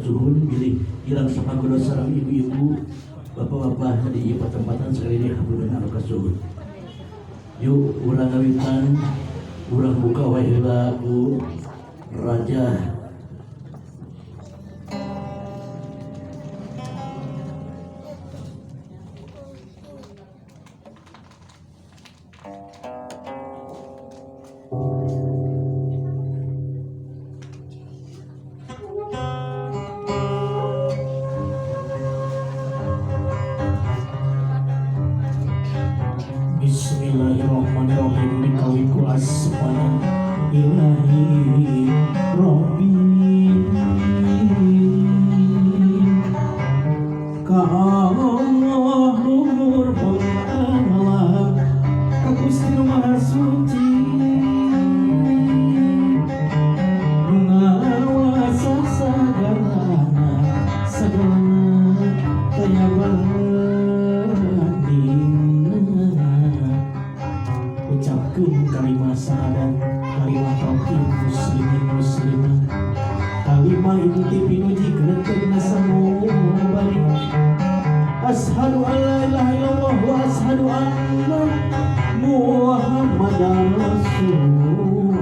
Suhun bilih kirang sapagodos sareng ibu-ibu, bapak-bapak di ieu patempatan sekali deui hapunten anu kasuhun. Yuk urang ngawitan, urang buka wae heula ku Raja. Bismillahirrahmanirrahim. Bikawiku asmana ilahi Rabbi ka Allah luhur pengalam ka Gusti nu Maha Suci nu ngawasa sagalana sagalana taya bandingna. Ucapkeun kalimah syahadat, kalimah tauhid, muslimin muslimat, kalimah inti pinuji keletegna sanubari. Asyhadu an la ilaha illallah wa asyhadu anna Muhammadan Rasulullah.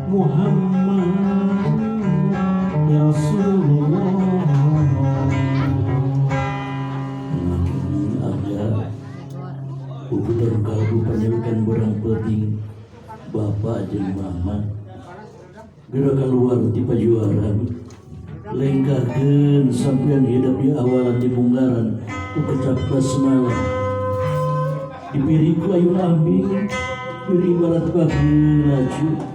Muhammad ya Rasulullah. Ada ukuran kalbu panyawikan berang penting bapak jeung mama geura keluar ti pajuaran, lengkahkeun sampean hidup di awalan di munggaran ku kecap basmalah, dipiri ku ayun aming diri barat bagi laju.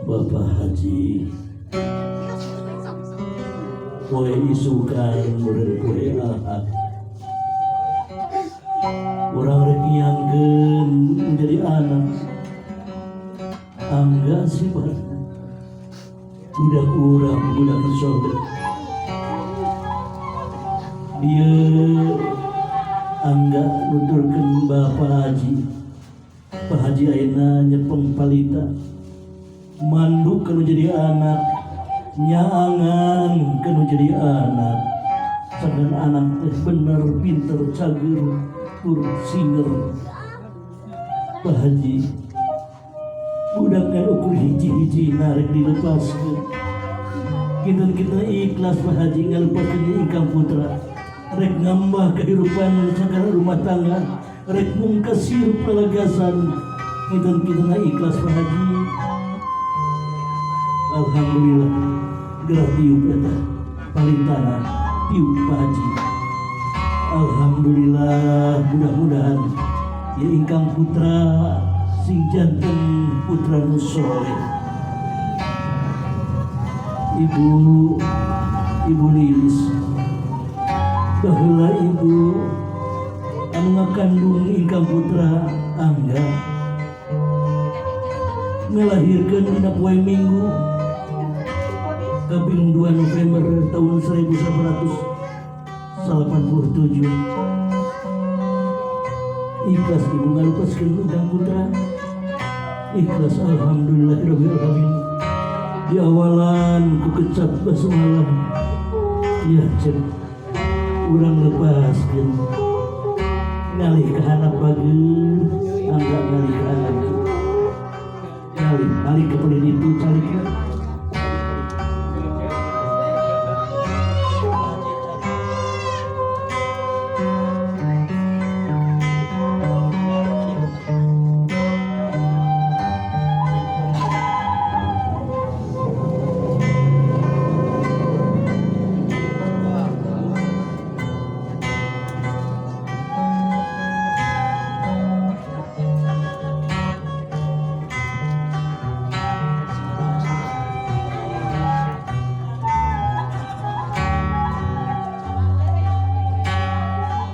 Bapak Haji, poe isukan meureun poe Ahad, urang rek ngiangkeun menjadi anak Angga sih budak urang, budak soleh dia. Angga nuturkeun Bapak Haji. Pak Haji ayeuna nyepeng palita mandu kanu jadi anak, nyaangan kanu jadi anak, sangkan anak teh bener, pinter, cager, tur singer. Pak Haji, budak kan ukur hiji-hiji narik dilepaskeun, kinten-kinten ikhlas Pak Haji ngalepaskeun ingkang putra, rek ngambah kehidupan sagala rumah tangga, rek mungkasir pelagasan, kinten-kinten ikhlas Pak Haji. Alhamdulillah gerak tiup eta palintana tiup Pak Haji. Alhamdulillah, mudah-mudahan ya ingkang putra sing janten putra nu soleh. Ibu, Ibu Lilis, baheula ibu anu ngakandung ingkang putra Angga ngelahirkeun dina poe Minggu kaping 2 November tahun 1987. Ikhlas ibu ngalepaskeun undang putra. Ikhlas, alhamdulillahirabbil alamin. Di awalan ku kecap basmalah. Ya cek urang lepaskeun. Ngalih ka handap bager, angga ngalih ka handap. Ngalih, ngalih ka palih ditu calik.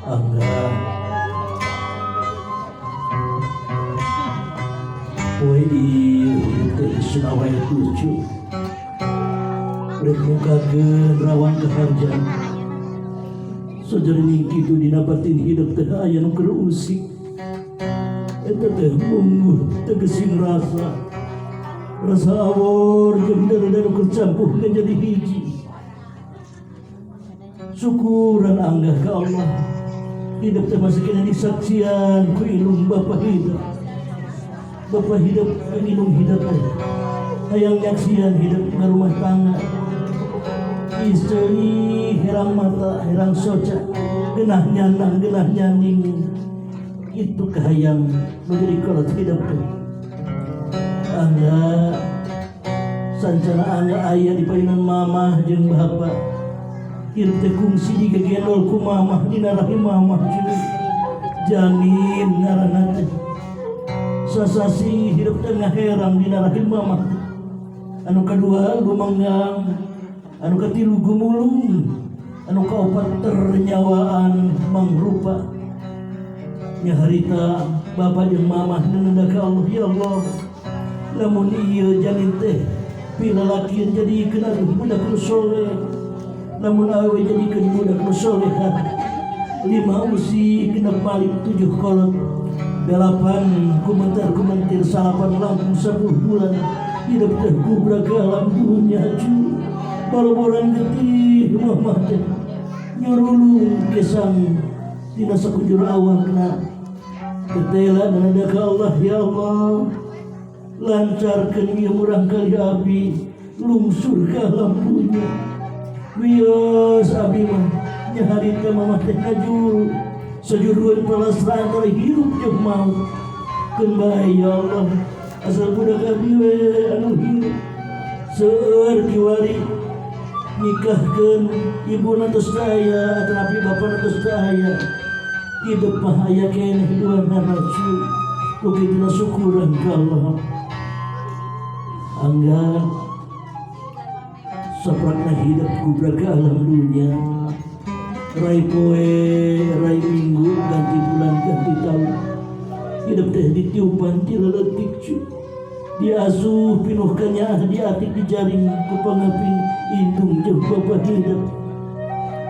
Angga poe ieu teh isuna wae lucu. Rek mukakeun rawan kaharja. Sajroning kitu dina batin hidup teh aya nu keur usik. Eta teh mungguh tegesing rasa. Rasa awor jeung dada nu keur campuh menjadi hiji. Syukuran anggah ka Allah. Hidup teh masih kena disaksian ku ilung bapa hidup. Bapa hidup jeung indung hidup teh. Hayang nyaksian hidup ngarumah tangga. Istri herang mata, herang soca, genah nyanang, genah nyaning. Itu kahayang nu jadi kolot hidup teh. Angga sancana angga aya di payunan mamah jeung bapa. Hidup teh kungsi digegendol ku mamah dina rahim mamah cuy. Janin ngaranna teh. Sasasi hidup teh ngaherang dina rahim mamah teh. Anu kadua lumanggang, anu katilu gumulung, anu kaopat ternyawaan mangrupa. Nyaharita bapa jeung mamah nunda ka Allah, ya Allah. Lamun ieu janin teh pilalakieun jadikeun aduh budak nu soleh. Lamun awewe jadikeun budak nu solehah. 5 usi genep balik 7 kolot. 8 kumentar kumentir 9 langkung 10 bulan. Hidup teh gubrak ke alam dunia cu. Boroboran getih mamah teh nyurulung kesang tina sakujur awakna. Tetela nanda ka Allah, ya Allah. Lancarkeun ieu murang kali abdi lungsur ka alam dunia. Wios abdi mah nyaharita mamah teh ngajuru sajuruan palasra antara hirup jeung maut. Keun bae ya Allah, asal budak abdi we anu hirup. Seueur kiwari nikahkeun ibuna tos teu aya atanapi bapana tos teu aya. Hidup mah aya keneh dua naracu. Ku kitu syukuran ka Allah. Angga saprakna hidup gubrak ke alam dunia. Rai poe, rai minggu, ganti bulan, ganti tahun. Hidup teh ditiupan ti leutik cu. Diasuh pinuh kanyaah, diatik dijaring ku pangapin indung jeung bapa hidup.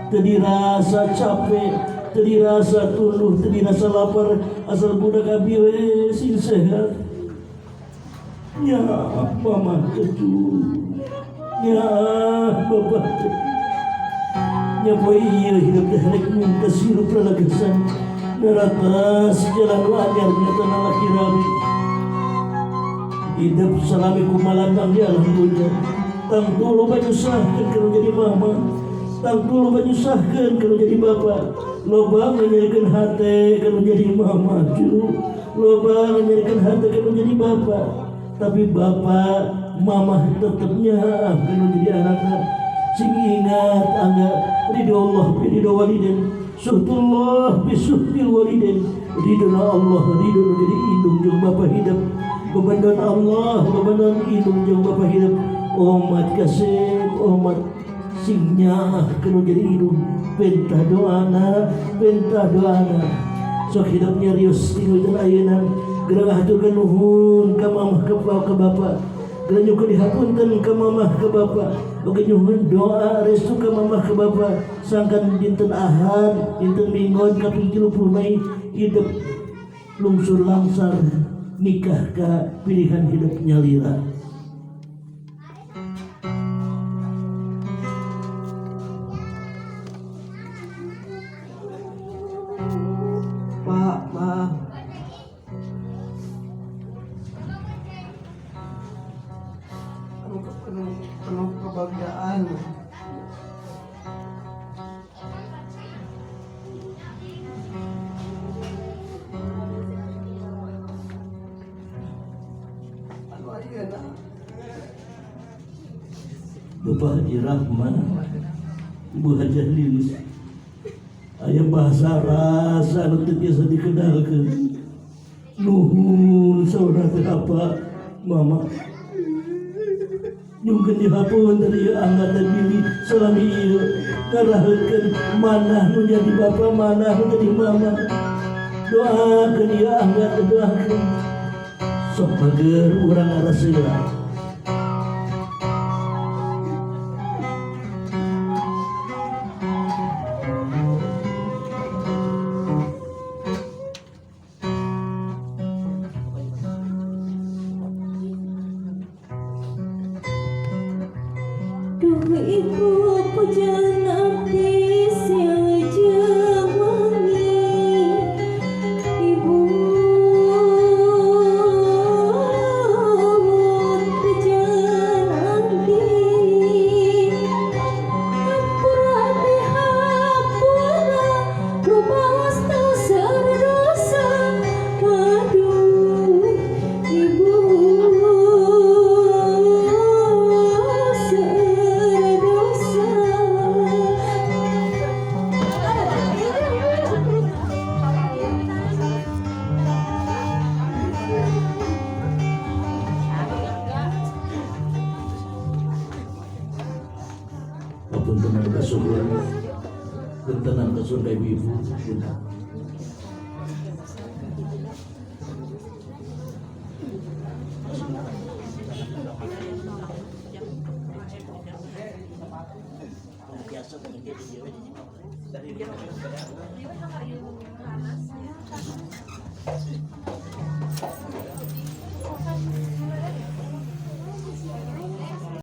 Teu dirasa capek, teu dirasa tunduh, teu dirasa lapar, asal budak abdi we sing sehat. Nya mama teh cu. Nya bapa teh. Nya poe ieu hidup teh rek mungkas hirup lalagesan. Neratas jalan nu anyar nyata lalaki rabi. Hidup salami kumalandang di alam dunia. Tangtu loba nyusahkeun kana jadi mama. Tangtu loba nyusahkeun kana jadi bapa. Loba nganyerikeun hate kana jadi mama cu. Loba nganyerikeun hate kana jadi bapa. Tapi bapa mama tetepnya kana jadi anakna. Sing ingat angga ridho Allah bi ridho waliden, suhtullah bi suhtil waliden. Ridho Allah, ridho nu jadi indung jeung bapa hidup. Bebandan Allah, bebandan indung jeung bapa hidup. Omat kasep, omat sing nyaah kana jadi indung. Pentah doana, pentah doana. Sok hidup nyarios tinggal ayeuna. Gerang haturkeun nuhun ka mamah ka bapa. Gerang nyukeun dihapunten ka mamah ka bapa. Oge nyuhun doa restu ka mamah ka bapa. Sangkan dinten Ahad, dinten Minggon kaping 30 Mei hidup Lungsur langsar nikah ka pilihan hidup nyalira. Pak, Ma. Anong kebahagiaan? Ano ayeuna? Bapak Haji Rahman, Ibu Hajah Lilis, aya bahasa rasa anu teu biasa dikedalkeun. Nuhun saudara teh apa mama. Nyungkeun dihapunten ieu angga teh bilih salami ieu ngaraheutkeun manah nu jadi bapa manah nu jadi mama. Doakeun ieu angga teh doakeun. Sok bager urang ngaraseura. Duh ibu pujan abdi siang jeung wengi. Ibu pujan abdi. Hampura abdi hampura, lumaos teu seueur dosa. Aduh ibu seueur dosa. Papunten anu kasuhun, punten anu kasuhun ka ibu-ibu. Punten.